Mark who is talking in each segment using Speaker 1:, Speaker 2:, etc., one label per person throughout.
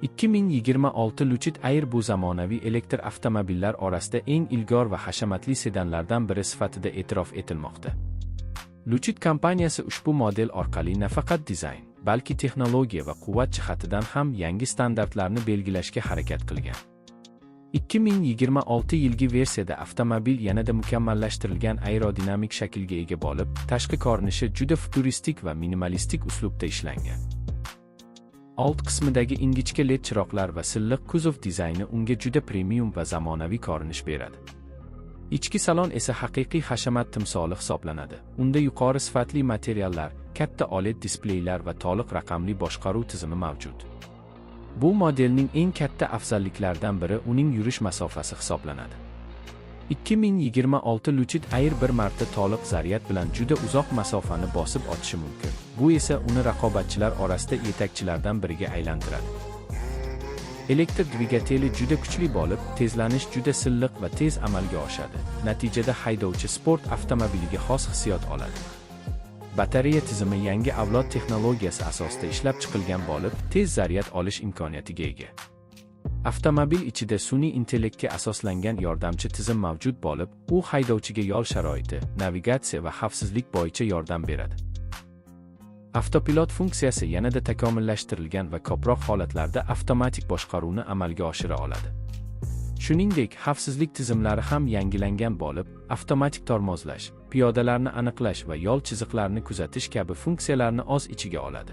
Speaker 1: 2026 Lucid Air bu zamonaviy elektr avtomobillar orasida eng ilg'or va hashamatli sedanlardan biri sifatida e'tirof etilmoqda. Lucid kompaniyasi ushbu model orqali nafaqat dizayn, balki texnologiya va quvvat jihatidan ham yangi standartlarni belgilashga harakat qilgan. 2026 yilgi versiyada avtomobil yanada mukammallashtirilgan aerodinamik shaklga ega bo'lib, tashqi ko'rinishi juda futuristik va minimalistik uslubda ishlangan. Old qismidagi ingichka LED chiroqlar va silliq kuzov dizayni unga juda premium va zamonaviy ko'rinish beradi. Ichki salon esa haqiqiy hashamat timsoli hisoblanadi. Unda yuqori sifatli materiallar, katta OLED displeylar va to'liq raqamli boshqaruv tizimi mavjud. Bu modelning eng katta afzalliklaridan biri uning yurish masofasi hisoblanadi. 2026 Lucid Air bir marta to'liq zaryad bilan juda uzoq masofani bosib o'tishi mumkin. Bu esa uni raqobatchilar orasida yetakchilardan biriga aylantiradi. Elektr dvigateli juda kuchli bo'lib, tezlanish juda silliq va tez amalga oshadi. Natijada haydovchi sport avtomobiliga xos hissiyot oladi. Batareya tizimi yangi avlod texnologiyasi asosida ishlab chiqilgan bo'lib, tez zaryad olish imkoniyatiga ega. Avtomobil ichida sun'iy intellektga asoslangan yordamchi tizim mavjud bo'lib, u haydovchiga yo'l sharoiti, navigatsiya va xavfsizlik bo'yicha yordam beradi. Avtopilot funksiyasi yanada takomillashtirilgan va ko'proq holatlarda avtomatik boshqaruvni amalga oshira oladi. Shuningdek, xavfsizlik tizimlari ham yangilangan bo'lib, avtomatik tormozlash, piyodalarni aniqlash va yo'l chiziqlarini kuzatish kabi funksiyalarni o'z ichiga oladi.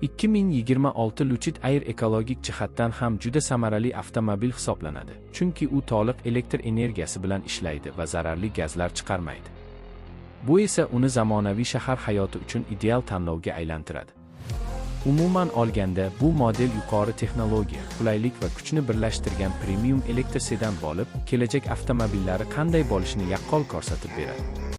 Speaker 1: 2026 Lucid Air ekologik jihatdan ham juda samarali avtomobil hisoblanadi, chunki u to'liq elektr energiyasi bilan ishlaydi va zararli gazlar chiqarmaydi. Bu esa uni zamonaviy shahar hayoti uchun ideal tanlovga aylantiradi. Umuman olganda, bu model yuqori texnologiya, qulaylik va kuchni birlashtirgan premium elektr sedan bo'lib, kelajak avtomobillari qanday bo'lishini yaqqol ko'rsatib beradi.